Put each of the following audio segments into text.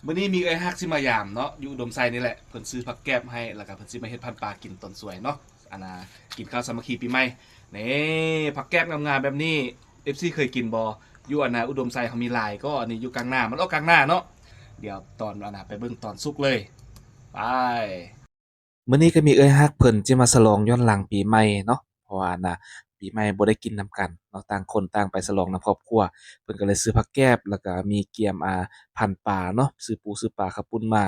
ມື້ນີ້ມີເອື້ອຍຮັກຊິມາຢາມເນາະ ຢູ່ອຸດົມໄຊນີ້ແຫຼະ. ເພິ່ນຊື້ຜັກແກບໃຫ້ ແລ້ວກໍເພິ່ນຊິມາເຮັດພັນປາກິນຕອນສວຍເນາະ. ອັນນ່າ ກິນເຂົ້າສາມັກຄີປີໃໝ່. ນີ້ ຜັກແກບງາມໆແບບນີ້ ເອັຟຊີເຄີຍກິນບໍ່? ຢູ່ອັນນ່າ ອຸດົມໄຊເຮົາມີຫຼາຍກໍ ອັນນີ້ຢູ່ກາງໜ້າ ມັນອອກກາງໜ້າເນາະ. ດຽວຕອນອັນນ່າ ໄປເບິ່ງຕອນສຸກເລີຍ. ໄປ. ມື້ນີ້ກໍມີເອື້ອຍຮັກເພິ່ນຊິມາສະຫຼອງຍ້ອນຫຼັງປີໃໝ່ເນາະ ເພາະວ່າອັນນ່າ ປີໃໝ່ບໍ່ໄດ້ກິນນຳກັນເນາະ ຕ່າງຄົນຕ່າງໄປສະຫຼອງນຳຄອບຄົວ. ເພິ່ນກໍເລີຍຊື້ຜັກແກບ ແລ້ວກໍມີກຽມ ອາ ພັນປາເນາະ ຊື້ປູຊື້ປາ ເຂົ້າປຸ້ນມາ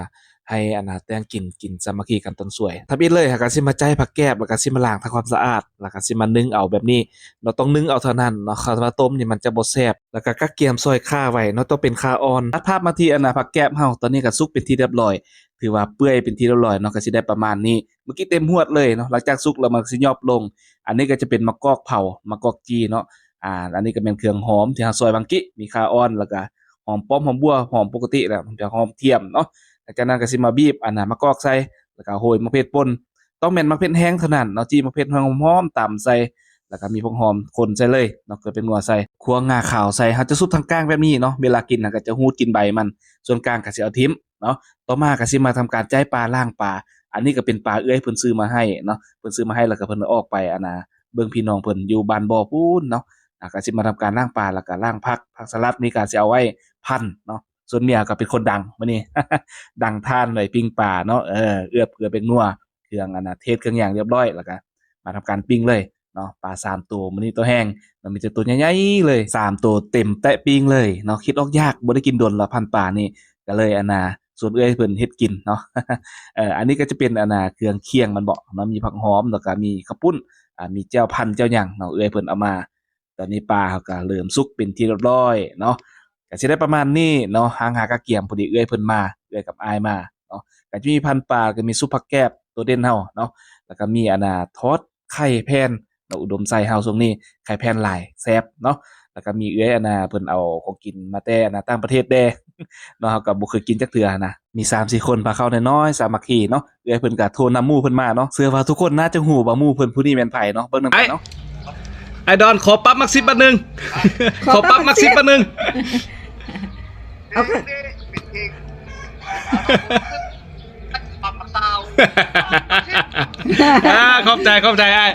ໃຫ້ອັນນ່າ ແຕ່ງກິນ ກິນສາມັກຄີກັນຕອນສວຍ. ທຳອິດເລີຍ ເຮົາກໍຊິມາໃຈຜັກແກບ ແລ້ວກໍຊິມາລ້າງທຳຄວາມສະອາດ ແລ້ວກໍຊິມາໜຶ້ງເອົາແບບນີ້ເນາະ. ຕ້ອງໜຶ້ງເອົາເທົ່ານັ້ນເນາະ ຄັນວ່າຕົ້ມນີ້ມັນຈະບໍ່ແຊບ. ແລ້ວກໍກະກຽມຊອຍຂ່າໄວ້ເນາະ ຕ້ອງເປັນຂ່າອ່ອນ. ຕັດພາບມາທີ່ອັນນ່າ ຜັກແກບເຮົາ ຕອນນີ້ກໍສຸກເປັນທີ່ຮຽບຮ້ອຍ ຖືວ່າເປື່ອຍເປັນທີ່ຮຽບຮ້ອຍເນາະ ກໍຊິໄດ້ປະມານນີ້. ເມື່ອກີ້ເຕັມຫວດເລີຍເນາະ ຫຼັງຈາກສຸກແລ້ວມັນກໍຊິຫຍອບລົງ. ອັນນີ້ກໍຈະເປັນໝາກກອກເຜົາ ໝາກກອກຈີ່ເນາະ. ອາ ອັນນີ້ກໍແມ່ນເຄື່ອງຫອມທີ່ເຮົາຊອຍຫວ່າງກີ້ ມີຂ່າອ່ອນ ແລ້ວກໍຫອມປ້ອມ ຫອມບົ່ວ ຫອມປົກກະຕິແຫຼະ ຈະຫອມທຽມເນາະ. ຫຼັງຈາກນັ້ນກໍຊິມາບີບອັນນ່າ ໝາກກອກໃສ່ ແລ້ວກໍໂຮຍໝາກເຜັດປົ່ນ. ຕ້ອງແມ່ນໝາກເຜັດແຫ້ງເທົ່ານັ້ນເນາະ ຈີ່ໝາກເຜັດແຫ້ງຫອມໆ ຕຳໃສ່ ແລ້ວກໍມີຜັກຫອມ ຄົນໃສ່ເລີຍເນາະ ເກືອແປ້ງນົວໃສ່ ຂົ້ວງາຂາວໃສ່. ເຮົາຈະຊຸບທັງກ້າງແບບນີ້ເນາະ ເວລາກິນເຮົາກໍຈະຮູດກິນໃບມັນ ສ່ວນກ້າງກໍຊິເອົາຖິ້ມເນາະ. ຕໍ່ມາກໍຊິມາທຳການໃຈປາ ລ້າງປາ. ອັນນີ້ກໍເປັນປາເອື້ອຍເພິ່ນຊື້ມາໃຫ້ເນາະ ເພິ່ນຊື້ມາໃຫ້ ແລ້ວກໍເພິ່ນອອກໄປອັນນ່າ ເບິ່ງພີ່ນ້ອງເພິ່ນຢູ່ບ້ານບໍ່ພຸ້ນເນາະ. ອາ ກໍຊິມາທຳການລ້າງປາ ແລ້ວກໍລ້າງຜັກ ຜັກສະຫຼັດນີ້ກໍຊິເອົາໄວ້ພັນເນາະ. ສ່ວນເມຍກໍເປັນຄົນດັງມື້ນີ້ ດັງທ່ານໄວ້ປີ້ງປາເນາະ ເອີ ເອືອບເກືອແປ້ງນົວ ເຄື່ອງອັນນ່າ ເທດເຄື່ອງຫຍັງຮຽບຮ້ອຍ ແລ້ວກໍມາທຳການປີ້ງເລີຍເນາະ. ປາສາມໂຕ ມື້ນີ້ໂຕແຮງເນາະ ມີແຕ່ໂຕໃຫຍ່ໆເລີຍ ສາມໂຕເຕັມແຕະປີ້ງເລີຍເນາະ. ຄິດອອກຢາກ ບໍ່ໄດ້ກິນດົນລະ ພັນປານີ້ ກໍເລີຍອັນນ່າ ຊວນເອື້ອຍເພິ່ນເຮັດກິນເນາະ. ເອີ ອັນນີ້ກໍຈະເປັນອັນນ່າ ເຄື່ອງຄຽງມັນເບາະເນາະ ມີຜັກຫອມ ແລ້ວກໍມີເຂົ້າປຸ້ນ ອາ ມີແຈ່ວພັນແຈ່ວຫຍັງເນາະ ເອື້ອຍເພິ່ນເອົາມາ. ຕອນນີ້ປາເຮົາກໍເລີ່ມສຸກເປັນທີ່ຮຽບຮ້ອຍເນາະ ກໍຊິໄດ້ປະມານນີ້ເນາະ. ຫາງຫາກະກຽມ ພໍດີເອື້ອຍເພິ່ນມາ ເອື້ອຍກັບອ້າຍມາເນາະ. ກໍຈະມີພັນປາ ກໍມີຊຸບຜັກແກບ ໂຕເດັ່ນເຮົາເນາະ ແລ້ວກໍມີອັນນ່າ ທອດໄຂ່ແຜ່ນເນາະ. ອຸດົມໄຊເຮົາຊ່ວງນີ້ໄຂ່ແຜ່ນຫຼາຍ ແຊບເນາະ. ແລ້ວກໍມີເອື້ອຍອັນນ່າ ເພິ່ນເອົາຂອງກິນມາແຕ່ອັນນ່າ ຕ່າງປະເທດແດ່ເນາະ ເຮົາກໍບໍ່ເຄີຍກິນຈັກເທື່ອນະ. ມີສາມສີ່ຄົນພາເຂົ້ານ້ອຍໆ ສາມັກຄີເນາະ. ເອື້ອຍເພິ່ນກໍໂທນຳໝູ່ເພິ່ນມາເນາະ ເຊື່ອວ່າທຸກຄົນໜ້າຈະຮູ້ວ່າໝູ່ເພິ່ນຜູ້ນີ້ແມ່ນໃຜເນາະ. ເບິ່ງນຳກັນເນາະ. ອ້າຍດອນ ຂໍປັບໝາກສິບບາດໜຶ່ງ ຂໍປັບໝາກສິບບາດໜຶ່ງ. ເອົາ ອ່າ ຂອບໃຈ ຂອບໃຈອ້າຍ.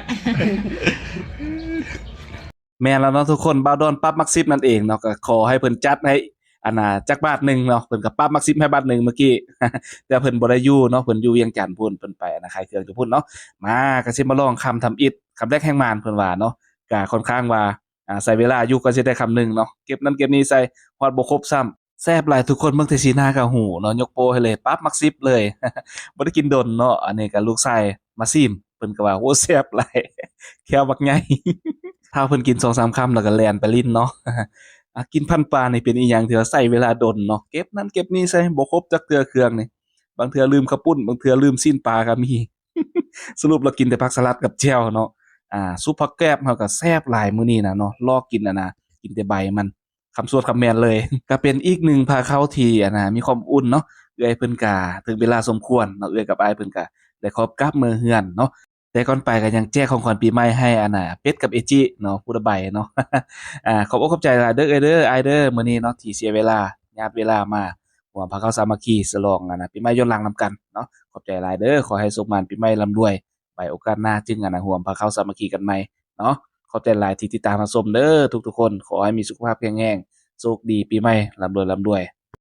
ແມ່ນແລ້ວເນາະທຸກຄົນ ບ່າວດອນປັບໝາກສິບນັ້ນເອງເນາະ. ກໍຂໍໃຫ້ເພິ່ນຈັດໃຫ້ອັນນ່າ ຈັກບາດໜຶ່ງເນາະ ເພິ່ນກໍປັບໝາກສິບໃຫ້ບາດໜຶ່ງເມື່ອກີ້ ແຕ່ເພິ່ນບໍ່ໄດ້ຢູ່ເນາະ ເພິ່ນຢູ່ວຽງຈັນພຸ້ນ ເພິ່ນໄປອັນນ່າ ຂາຍເຄື່ອງຢູ່ພຸ້ນເນາະ. ມາ ກໍຊິມາລອງຄຳທຳອິດ ຄຳແລກແຮງໝານເພິ່ນວ່າເນາະ. ກໍຄ່ອນຂ້າງວ່າ ອາ ໃຊ້ເວລາຢູ່ ກວ່າຊິໄດ້ຄຳໜຶ່ງເນາະ ເກັບນັ້ນເກັບນີ້ໃສ່ ຮອດບໍ່ຄົບຊ້ຳ. ແຊບຫຼາຍ ທຸກຄົນເບິ່ງແຕ່ສີໜ້າກໍຮູ້ເນາະ ຍົກໂປ້ໃຫ້ເລີຍ ປັບໝາກສິບເລີຍ. ບໍ່ໄດ້ກິນດົນເນາະ ອັນນີ້ກໍລູກຊາຍມາຊີມ ເພິ່ນກໍວ່າ ໂອ້ ແຊບຫຼາຍ ແຂ້ວບັກໃຫຍ່. ຖ້າເພິ່ນກິນສອງສາມຄຳແລ້ວກໍແລ່ນໄປຫຼິ້ນເນາະ. ອາ ກິນພັນປານີ້ເປັນອີ່ຫຍັງທີ່ວ່າໃຊ້ເວລາດົນເນາະ ເກັບນັ້ນເກັບນີ້ໃສ່ ບໍ່ຄົບຈັກເທື່ອເຄື່ອງນີ້. ບາງເທື່ອລືມເຂົ້າປຸ້ນ ບາງເທື່ອລືມຊີ້ນປາກໍມີ. ສະຫຼຸບແລ້ວກິນແຕ່ຜັກສະຫຼັດກັບແຈ່ວເນາະ. ອາ ຊຸບຜັກແກບເຮົາກໍແຊບຫຼາຍມື້ນີ້ນະເນາະ ລໍກິນອັນນ່າ ກິນແຕ່ໃບມັນ ຄຳສວດຄຳແມ່ນເລີຍ. ກໍເປັນອີກໜຶ່ງພາເຂົ້າທີ່ອັນນ່າ ມີຄວາມອົບອຸ່ນເນາະ. ເອື້ອຍເພິ່ນກະເຖິງເວລາສົມຄວນເນາະ ເອື້ອຍກັບອ້າຍເພິ່ນກະໄດ້ຂອບກັບເມືອເຮືອນເນາະ. ແຕ່ກ່ອນໄປກໍຍັງແຈກຂອງຂວັນປີໃໝ່ໃຫ້ອັນນ່າ ເປັດກັບເອຈິເນາະ ຜູ້ລະໃບເນາະ. ອາ ຂອບອົກຂອບໃຈຫຼາຍເດີເອື້ອຍເດີ ອ້າຍເດີ ມື້ນີ້ເນາະ ທີ່ເສຍເວລາ ຍາດເວລາມາຮ່ວມພາເຂົ້າສາມັກຄີ ສະຫຼອງອັນນ່າ ປີໃໝ່ຍ້ອນຫຼັງນຳກັນເນາະ. ຂອບໃຈຫຼາຍເດີ ຂໍໃຫ້ໂຊກໝານ ປີໃໝ່ລ່ຳລວຍ ໄວ້ໂອກາດໜ້າຈຶ່ງອັນນ່າ ຮ່ວມພາເຂົ້າສາມັກຄີກັນໃໝ່ເນາະ. ຂອບໃຈຫຼາຍທີ່ຕິດຕາມຮັບຊົມເດີທຸກໆຄົນ ຂໍໃຫ້ມີສຸຂະພາບແຂງແຮງ ໂຊກດີ ປີໃໝ່ລ່ຳລວຍ ລ່ຳລວຍ.